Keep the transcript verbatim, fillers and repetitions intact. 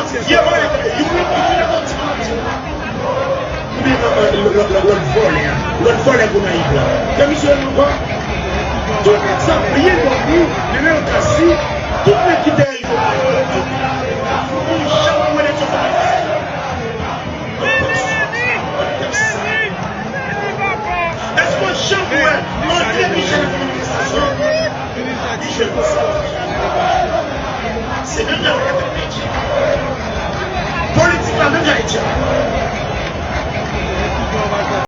Ye vòlè, youn, youn, youn, youn, youn. Oubyen lòt, lòt, lòt, lòt vòlè a. Lòt vòlè Gonayiv la. Ke misye nou pran. Tout egzanp, Brian Bobby, Lionel Cassy, tout nèg ki dèyè yo, tout la, nou janm wè eleksyon fè. Èske w janm wè André Michel nan manifestasyon? Li jwe konsa. Se menm jan avèk Ayiti. Politik la menm jan Ayiti.